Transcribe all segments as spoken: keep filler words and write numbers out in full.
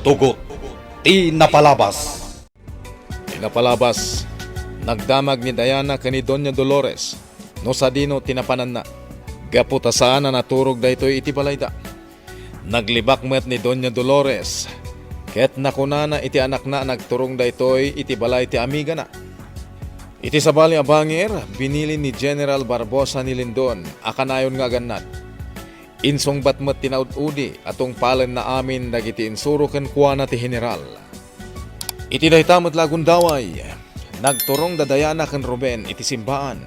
Tugot ti napalabas. Ti napalabas, nagdamag ni Diana ken ni Doña Dolores no sadino ti napananna. Gapu ta saan a naturog daytoy iti balayda. Naglibak met ni Doña Dolores, ket nakunana iti anakna a nagturong daytoy iti balay ti amigana. Iti sabali a bangir, binili ni General Barbosa ni Lindon a kanayon nga agannad. Insungbat met ti naud-udi a tungpalenna amin dagiti insuro kenkuana ti General. Iti dayta met la a gundaway, nagturong da Diana ken Ruben iti simbaan.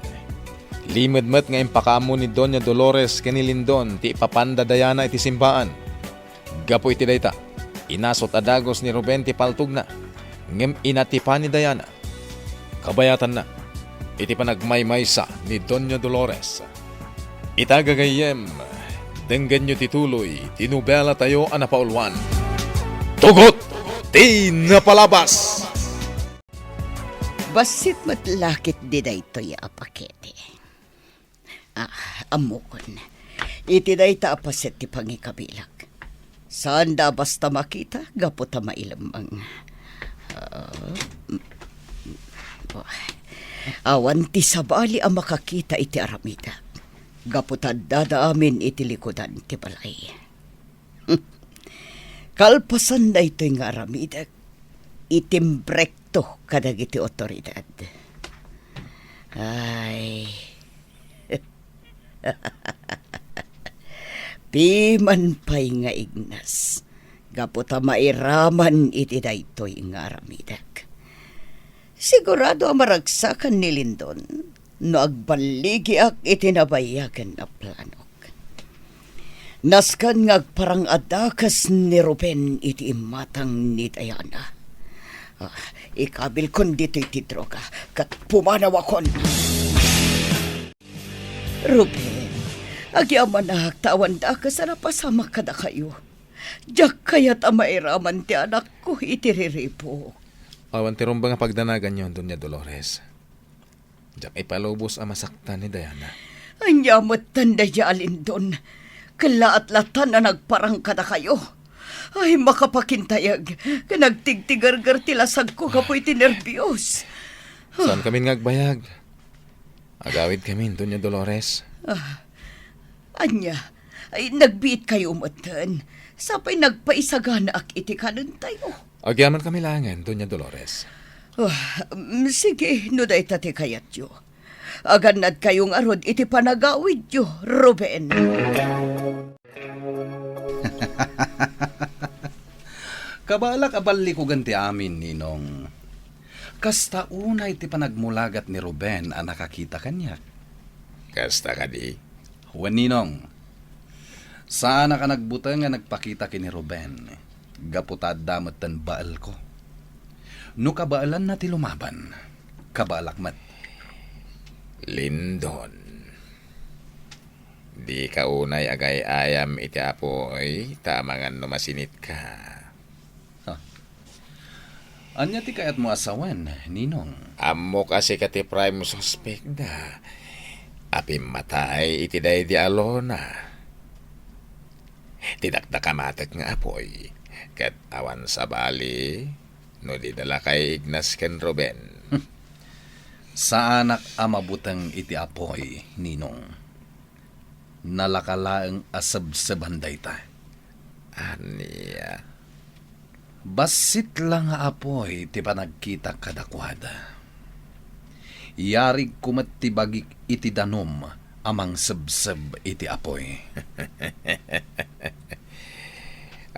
Limed met nga impakaammo ni Doña Dolores ken ni Lindon ti ipapanda Diana iti simbaan. Gapu iti dayta, inasut a dagus ni Ruben ti paltogna, ngem inatipan ni Diana. Kabayatanna, iti panagmaymaysa ni Doña Dolores. Ita gagayyem, denggenyo ti tuloy ti nobelatayo a napauluan. Tugot ti napalabas! Bassit met la ketdi daytoy a pakete. Ah, ammokon. Iti dayta a paset ti pangikabilak. Saanda a basta makita gapu ta mailemmeng. Ah, mm, awan ti sabali a makakita iti aramidek. Gapu ta addada amin iti likudan ti balay. Kalpasan daytoy nga aramidek, itimbrekto kadagiti otoridad. Ay. Piman pay nga ignas, gapu ta mairaman iti daytoy nga aramidek. Sigurado a maragsakan ni Lindon no agballigiak iti nabayagen a planok. Nasken nga agparang a dakes ni Ruben iti imatang ni Diana. Ah, ikabilkon ditoy ti droga, ket pumanawakon. Ruben, agyamanak ta awan dakes a napasamak kadakayo. Diak kayat a mairaman ti anakko iti riribuk. Awan ti rumbeng a pagdanaganyo, Doña Dolores. Diak ipalubos a masaktan ni Diana. Ania metten daydiay a Lindon? Kellaat latan a nagparang kadakayo. Ay, makapakintayeg ken agtigtigerger ti lasagko gapu iti nerbios. Saankamin nga agbayag. Agawidkamin, Doña Dolores. Ah, ania? Ay, nagbiitkayo metten. Sapay nagpaisaganaak iti kanentayo. Agyamankami laengen, Doña Dolores. Ah, mm, sige, no dayta ti kayatyo. Agannadkayo ngarud iti panagawidyo, Ruben. Kabaelak a ballikugen ti amin, Ninong. Kasta unay ti panagmulagat ni Ruben a nakakita kaniak. Kasta kadi? Wen, Ninong. Saanak a nagbuteng a nagpakita ken ni Ruben, gapu ta adda metten baelko. No kabaelanna ti lumaban, kabaelak met. Lindon, dika unay agay-ayam iti apuy, ta amangan no masinitka. Ha? Ania ti kayatmo a sawen, Ninong? Ammok a sika ti prime suspect da a pimmatay iti daydi a lona. Ti dakdakamatek nga apuy, ket awan sabali no dida lakay ignas ken Ruben. Saanak a mabuteng iti apuy, Ninong. Nalaka laeng a sebseban dayta. Ania? Bassit la nga apuy ti panagkitak kadakuada. Yarigko met ti bagik iti danum a mangsebseb iti apuy.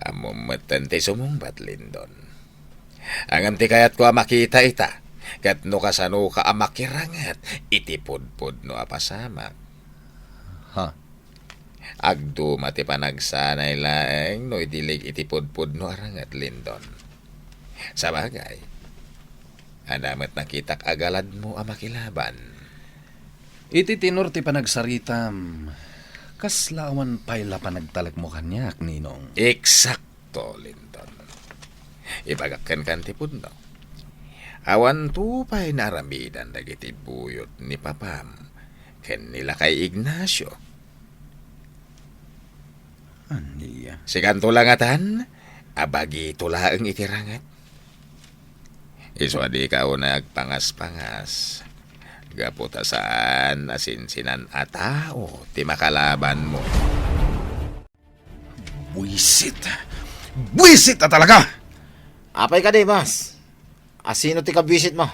Ammom metten ti sumungbat, Lindon. Ngem ti kayatko a makita ita, ket no kasanoka a makiranget iti pudpudno a pasamak. Ha? Agduma ti panagsanay laeng no idilig iti pudpudno a ranget, Lindon. Sabagay, adda met nakitak a galadmo a makilaban. Iti tenor ti panagsaritam, kasla awan pay la panagtalekmo kaniak, Ninong. Eksakto, Lindon. Ibagak kenka ti pudno. Awanto pay naaramidan dagiti buyot ni papam ken ni lakay Ignacio. Ania? Sikanto la ngatan, A bagito laeng iti ranget. Isu a dika unay agpangaspangas, gapu ta saan a sinsinan a tao ti makalabanmo. Buisit! Buisit a talaga! Apay kadi, boss? Asino ti kabuisitmo?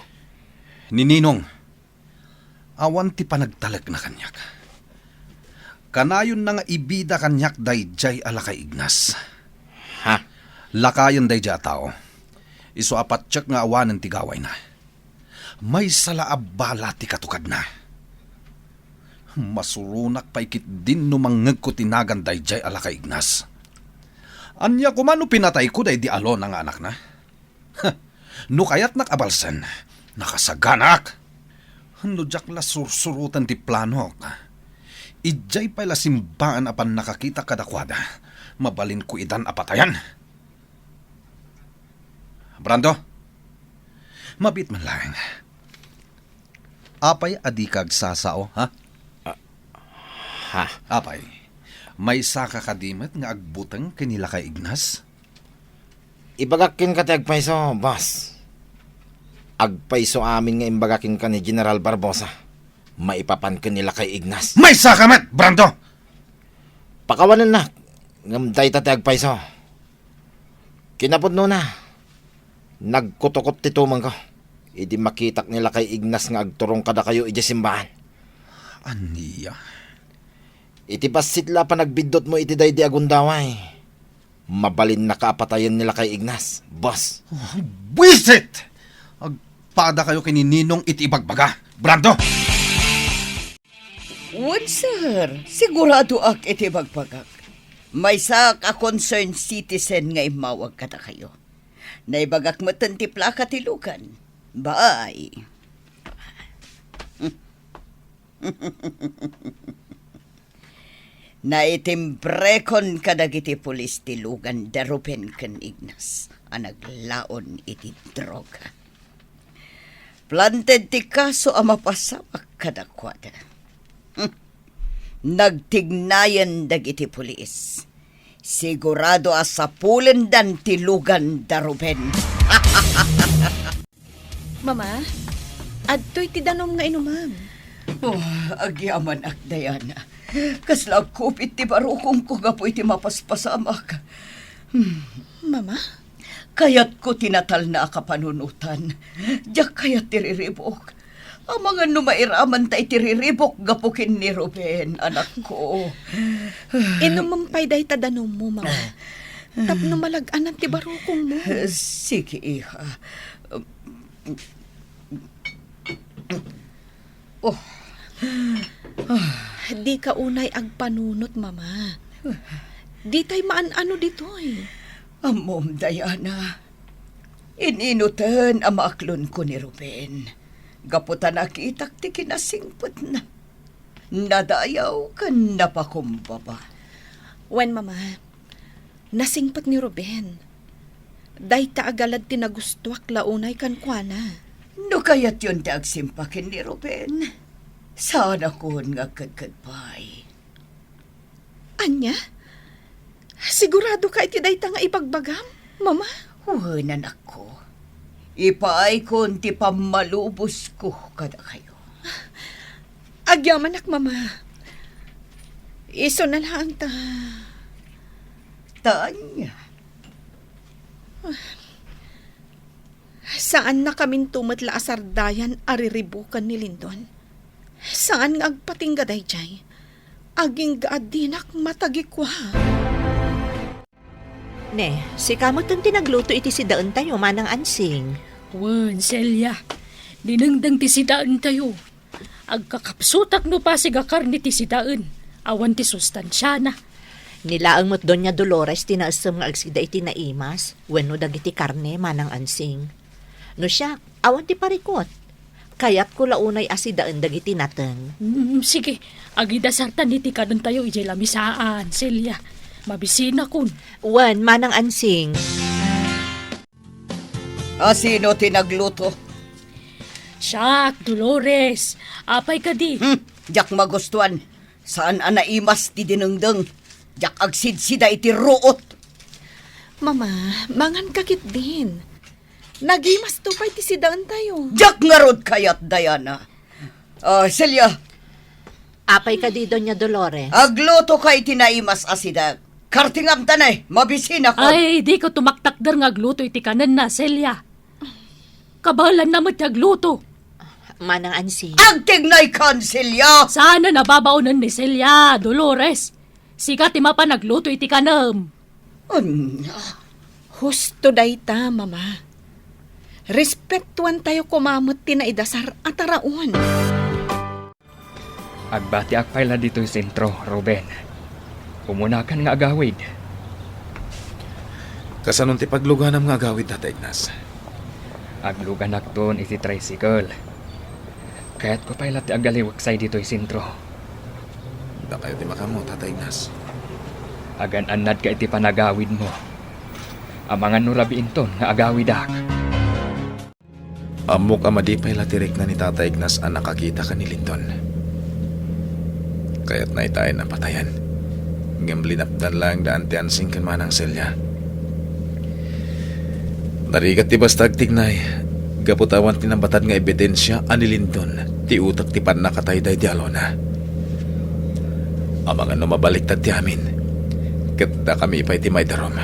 Ni Ninong, awan ti panagtalekna kaniak. Kanayonna nga ibida kaniak daydiay a lakay Ignas. Ha? Lakayen daydiay a tao. Isu a patiek nga awanen ti gawayna. Maysa la a bala ti katukadna. Masuronak pay ketdin no mangngegko ti nagan daydiay a lakay Ignas. Ania koma no pinatayko daydi Alona nga anakna? No kayatnak a balsen, nakasaganaak. No diak la sursuroten ti planok, idiay pay la simbaan a pannakakitak kadakuada, mabalinko idan a patayen. Brando, mabiit man laeng. Apay a dika agsasao, ha? Ah, ha? Apay, maysaka kadi met nga agbuteng ken ni Lakay Ignas? Ibagak kenka ti agpayso, boss. Agpayso amin nga imbaga kenka ni General Barbosa maipapan ken ni Lakay Ignas. Maysaka met, Brando! Pakawanennak, ngem dayta ti agpayso. Kinapudnona, nagkutukot ti tumengko idi makitak ni Lakay Ignas nga agturong kadakayo idiay simbaan. Ania? Iti bassit la a panagbiddutmo iti daydi a gundaway, mabalinnaka a patayen ni Lakay Ignas, boss. Oh, buisit! Agpadakayo ken ni Ninong iti ibagbaga, Brando! Wen, sir, siguradoak iti bagbagak. Maysak a concerned citizen nga immawag kadakayo. Naibagak metten ti plaka ti lugan. Bye. Naitimbrekon kadagiti pulis ti lugan da Ruben ken Ignas a naglaon iti droga. Planted ti kaso a mapasamak kadakuada. Hmm. Nagtignayen dagiti pulis. Sigurado a sapulendan ti lugan da Ruben. Mama, adtoy ti danum nga inumam. Oh, agyamanak, Diana. Kasla agkupit ti barukongko gapu iti mapaspasamak. Hmm. Mama? Kayatko ti natalna a kapanunotan. Diak kayat ti riribuk. Amangan no mairamanta iti riribuk gapu ken ni Ruben, anakko. Inumem pay dayta danummo, Mama. Tapno malag-anan ti barukongmo. Sige, iha. Oh. Dika unay agpanunot, Mama. Ditay maan-ano ditoy. Ammom, Diana. Ininuten a maaklonko ni Ruben. Gapu ta nakitak ti kinasingpetna. Nadayaw ken napakumbaba. Wen, Mama, nasingpet ni Ruben. Dayta a galad ti nagustuak la unay kenkuana. No kayatyon ti agsimpa ken ni Ruben, saanakon nga agkedked pay. Ania? Sigurado ka iti dayta nga ibagbagam, Mama? Wen, anakko. Ipaaykon ti pammalubosko kadakayo. Agyamanak, Mama. Isuna laeng ta. Ta ania? Saannakaminto met la a sardayan a riribukan ni Lindon. Saan nga agpatingga daydiay. Agingga a dinak matagikua. Ne, sika metten ti nagluto iti sidaentayo, Manang Ansing. Wen, Celia. Dinengdeng ti sidaentayo. Agkakapsutak no pasig a karne ti sidaen, awan ti sustansiana. Ni laeng met Doña Dolores ti naessem nga agsida iti naimas wenno dagiti karne, Manang Ansing. No siak, awan ti parikut. Kayatko la unay a sidaen dagiti nateng. Mm, sige, agidasartan iti kanentayo idiay lamisaan, Celia. Mabisinakon. Wen, Manang Ansing. A, sino ti nagluto? Siak, Dolores. Apay kadi? Hmm, diak magustuan. Saan a naimas ti dinengdeng. Diak agsidsida iti ruot. Mama, manganka ketdin. Nagimasto pay ti sidaentayo. Diak ngarud kayat, Diana. Ah, Celia. Apay kadi, Doña Dolores? Aglutoka iti naimas a sida. Kartingamta ne, mabisinakon. Ay, dika tumaktakder nga agluto iti kanenna, Celia. Kabaelanna met ti agluto. Manang Ansing. Agtignaykan, Celia! Saan a nababaonen ni Celia, Dolores. Sika ti mapan agluto iti kanem. Ania? Husto dayta, Mama. Respetuantayo koma met ti naidasar a taraon. Agbatiak pay la ditoy sentro, Ruben. Umunakan nga agawid. Kasano ti pagluganam nga agawid, Tata Ignas? Agluganakton iti tricycle. Kayatko pay la ti agaliweksay ditoy sentro. Dakayo ti makaammo, Tata Ignas. Agan-annadka iti panagawidmo. Amangan no rabiinton nga agawidak. Ammok a madi pay la ti rikna ni Tata Ignas a nakakita ken ni Lindon. Kayatna itaen a patayen. Ngem linapdan laeng da Ante Ansing ken Manang Celia. Narigat ti basta agtignay, gapu ta awan ti nabatad nga ebidensia a ni Lindon ti utek ti pannakatay daydi alona. Amangan no mabaliktad ti amin, ket dakami pay ti maidarum.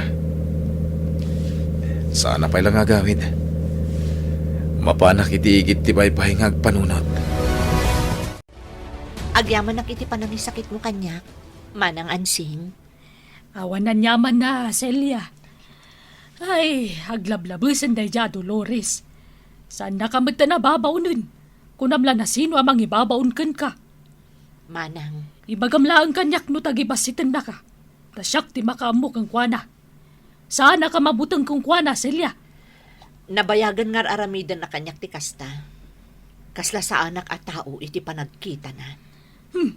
Saan a pay la nga agawid. Mapanak iti igid ti baybay nga agpanunot. Agyamanak iti panangisakitmo kaniak, Manang Ansing. Awan aniamanna, Celia. Ay, aglablabesen daydiay a Dolores. Saannaka met a nababaonen. Kunam la no sino a mangibabaon kenka. Manang. Ibagam laeng kaniak no tagibassitennaka. Ta siak ti makaammo kenkuana. Saanaka mabuteng kenkuana, Celia. Nabayagen nga ar-aramiden a kaniak ti kasta. Kasla saanak a tao iti panagkitana. Hmm.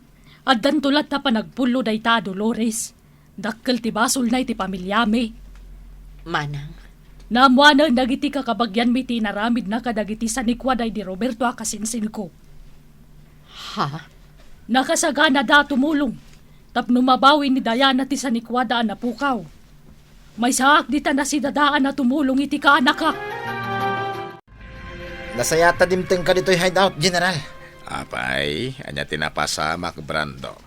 Addanto latta panagpullo dayta a Dolores. Dakkel ti basolna iti pamiliami. Manang. Naammoanen dagiti kakabagianmi ti inaramidna kadagiti sanikuada idi Roberto a kasinsinko. Ha? Nakasaganada a tumulong tapno mabawi ni Diana ti sanikuada a napukaw. Maysaak dita nasidadaan a tumulong iti kaanaka. Nasayaat ta dimtengka ditoy hideout, General. Apay, ania ti napasamak, Brando?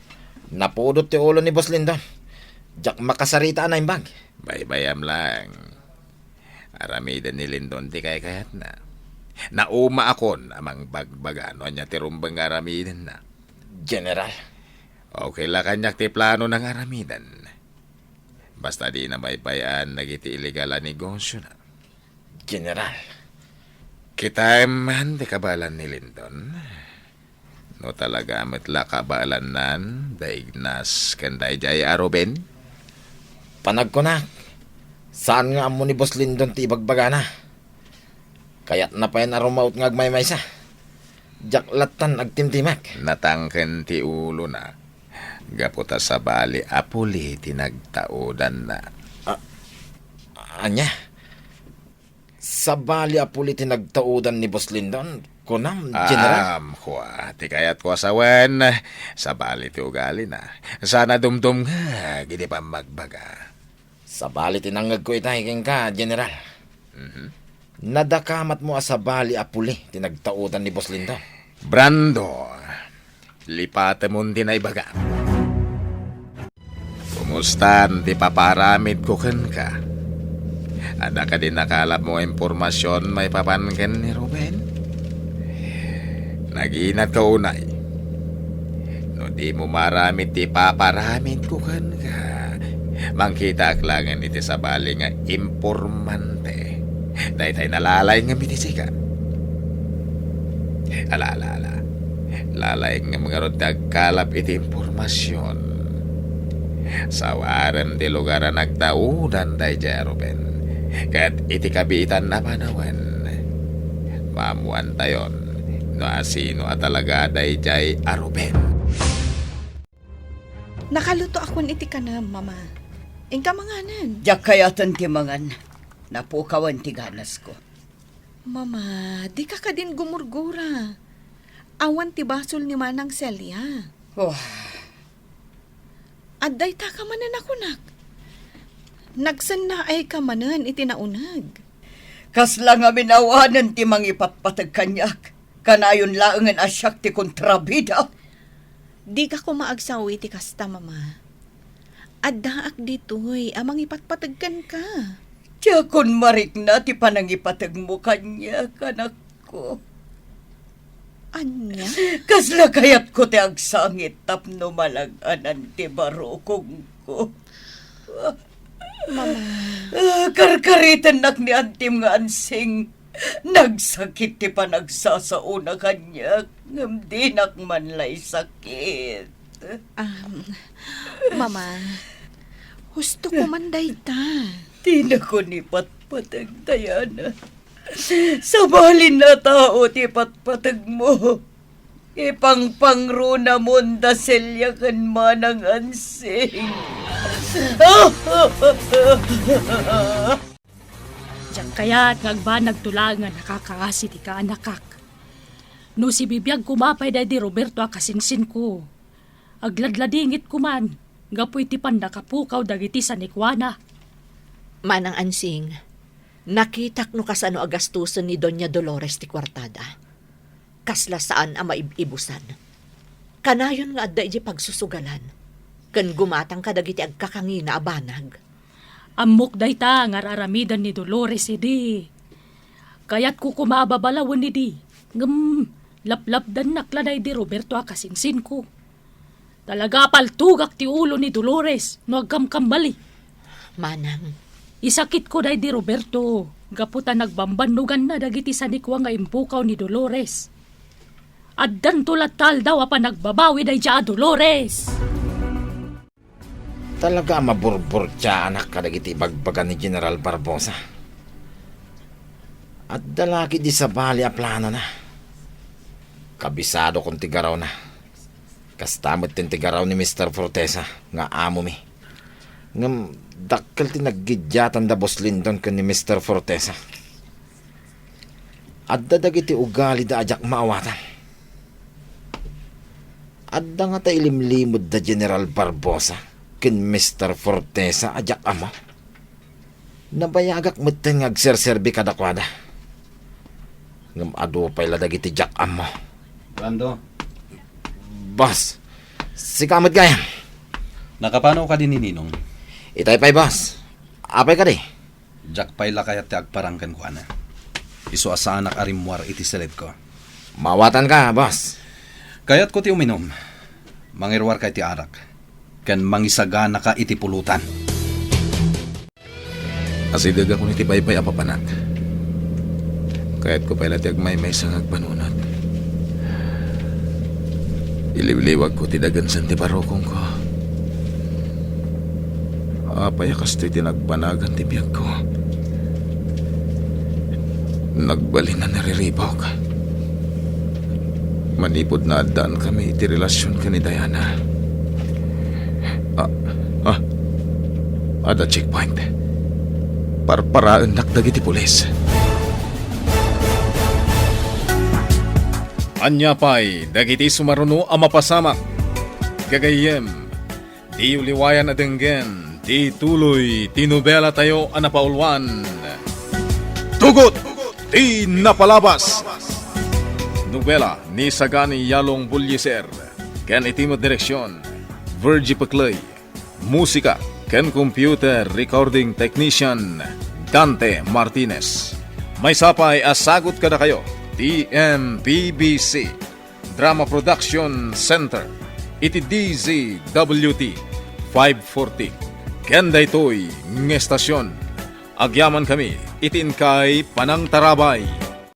Napudot ti ulo ni Boss Lindon. Diak makasarita a naimbag. Baybayam laeng. Aramiden ni Lindon ti kaykayatna. Naumaakon a mangbagbaga no ania ti rumbeng nga aramidenna. General. Okay la kaniak ti planona nga aramiden. Basta dina baybay-an dagiti illegal a negosiona. General. Kitaem man ti kabaelan ni Lindon. No talaga met la kabaelannan da Ignas ken daydiay a Ruben? Panagkunak, saan nga ammo ni Boss Lindon ti ibagbagana. Kayatna payen a rumaut nga agmaymaysa. Diak lattan agtimtimek. Natangken ti ulona. Gapu ta sabali a puli ti nagtaudanna. A-, ania? Sabali a puli ti nagtaudan ni Boss Lindon, kunam, General? Aam, kua, ti kayatko a sawen, sabali ti ugalina. Saan a dumdumngeg idi pammagbaga. Sabali ti nangngegko itay kenka, General. Mhm. Nadakamatmo a sabali a puli ti nagtaudan ni Boss Lindon. Brando, lipatemon ti naibagam. Kumustan ti papaaramidko kenka? Adda kadi nakalapmo nga impormasion maipapan ken ni Ruben? Naginatka unay. No dimo maaramid ti papaaramidko kenka, mangkitaak laengen iti sabali nga impormante. Daytay nalalaing ngem iti sika. Ala, ala, ala. Lalaing ngem ngarud ti agkalap iti impormasion. Sawarem ti lugar a nagtaudan daydiay a Ruben. Ket iti kabiitan a panawen, maammoantayon no asino a talaga daydiay a Ruben. Nakalutoakon iti kanem, Mama. Inka manganen. Diak kayaten ti mangan. Napukawen ti ganasko. Mama, dika kadin gumurgura. Awan ti basol ni Manang Celia. Oh. Adda itaka manen a kunak. Nagsennaayka manen iti nauneg. Kasla ngamin awanen ti mangipatpateg kaniak. Kanayon laengen a siak ti kontrabida. Dika koma agsaw iti kasta, Mama. Addaak ditoy a mangipatpateg kenka. Diakon marikna ti panangipategmo kaniak, anakko. Ania? Kasla kayatko ti agsangit tapno malag-anan ti barukongko. Mama. Ah, karkaritennak ni antim nga ansing. Nagsakit ti panagsasaona kaniak, ngem dinak man la isakit. Am, Mama, husto ko man dayta. Dinakon ipatpateg, Diana. Sabali a tao ti patpategmo. Ipangpangrunamon da Celia ken Manang Ansing. Diak kayat nga agbanagto laeng a nakakaasi ti kaanakak. No sibibiag koma pay daydi Roberto a kasinsinko, agladladingitko man gapu iti pannakapukaw dagiti sanikuana. Manang Ansing, nakitak no kasano a gastosen ni Doña Dolores ti kuartada. Kasla saan a maib-ibusan. Kanayon nga adda idiay pagsusugalan, ken gumatang kadagiti agkakangina a banag. Ammok dayta nga ar-aramiden ni Dolores idi. Kayatko koma a babalawen idi, ngem laplapdannak la daydi Roberto a kasinsinko. Talaga a paltugak ti ulo ni Dolores no agkamkamali. Manang. Isakitko daydi Roberto, gapu ta nagbambannoganna dagiti sanikua nga impukaw ni Dolores. Addanto latta aldaw a panagbabawi daydiay a Dolores. Talaga a maburburtiaanak kadagiti ibagbaga ni General Barbosa. Adda la ketdi sabali a planona. Kabisadokon ti garawna. Kasta met ti garaw ni Mister Fortesa nga amomi. Ngem dakkel ti naggiddiatan da Boss Lindon ken ni Mister Fortesa. Adda dagiti ugalida a diak maawatan. Adda ngata ilimlimedda General Barbosa ken Mister Fortesa a diak ammo. Nabayagak metten nga agserserbi kadakuada. Ngem adu pay la dagiti diak ammo. Brando. Boss, sika met gayam. Nakapano kadi ni Ninong? Itay pay, boss. Apay kadi? Diak pay la kayat ti agparang kenkuana. Isu a saanak a rimmuar iti seledko. Maawatanka, boss. Kayatko ti uminum. Mangiruarka iti arak. Ken mangisaganaka iti pulutan. Asidegakon iti baybay a papanak. Kayatko pay la ti agmaymaysa nga agpanunot. Iliwliwagko ti dagensen ti barukongko. Apay a kastoy ti nagbanagan ti biagko? Nagbalin a nariribuk. Manipud naaddaankami iti relasion ken ni Diana. Ah, ah. Adda checkpoint. Parparaennak dagiti pulis. Ania pay dagiti sumaruno a mapasamak? Gagayyem, diyo liwayan a denggen ti tuloy ti nobelatayo a napauluan, Tugot ti Napalabas. Nobela ni Sagani Yalong Bullieser ken iti met direksion, Virgie Pecley. Musika ken computer recording technician, Dante Martinez. Maysa pay a sagut kadakayo ti M P B C Drama Production Center iti D Z W T five forty. Ken daytoy nga estasion, agyamankami iti inkay panangtarabay.